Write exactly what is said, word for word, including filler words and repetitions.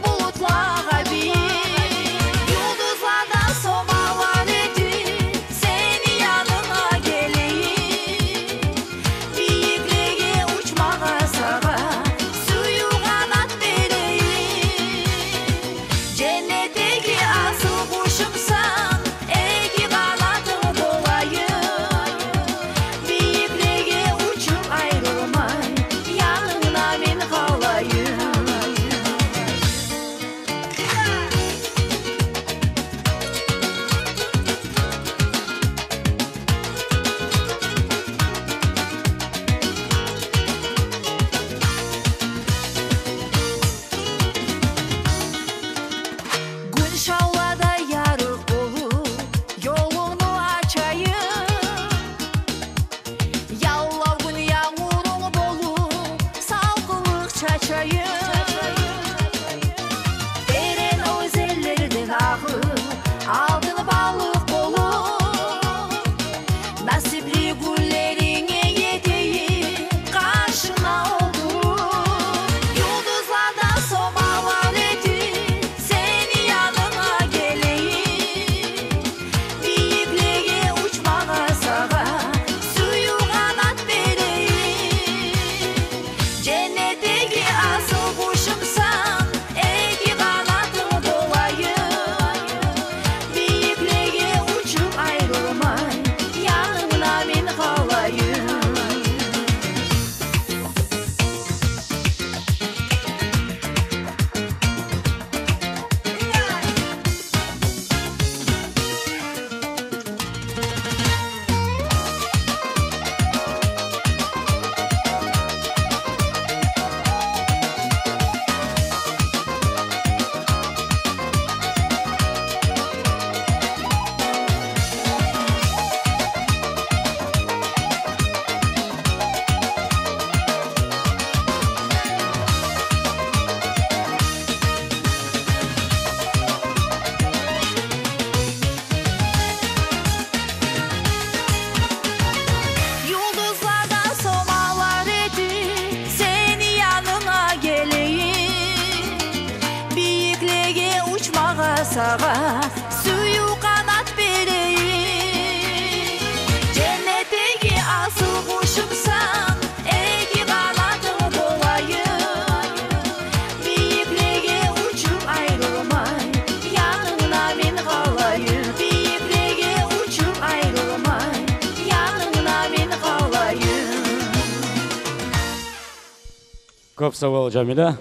Булутлагъа бийик, юлдузлардан сомалар этип, сени янынга гелейим. Бийиклеге учмагъа сагъа сююв къанат берейим. Женнетдеги асыл къушумсан, эки къанатынг болайым. Бийиклеге учуп айрылмай, янынгда мен къалайым. Гюн шавлада ярыкъ болуп, ёлунгну ачайым. Яллав гюн янгурунг болуп, салкъынлыкъ чачайым. Терен оьзенлерден агъып, алтын балыкъ болуп, насипли гюнлеринге етейим, къаршынга олтуруп. Юлдузлардан сомалар этип, сени янынга гелейим. Бийиклеге учмагъа сагъа сююв къанат берейим. Женнетдеги асыл къушумсан, эки къанатынг болайым. Бийиклеге учуп айрылмай, янынгда мен къалайым. Юлдузлардан сомалар этип, сени янынга гелейим. Бийиклеге учмагъа сагъа сююв къанат берейим. Женнетдеги асыл къушумсан, эки къанатынг болайым. Бийиклеге учуп айрылмай, янынгда мен къалайым. Бийиклеге учуп айрылмай, янынгда мен къалайым. Кёп сав бол, Жамиля.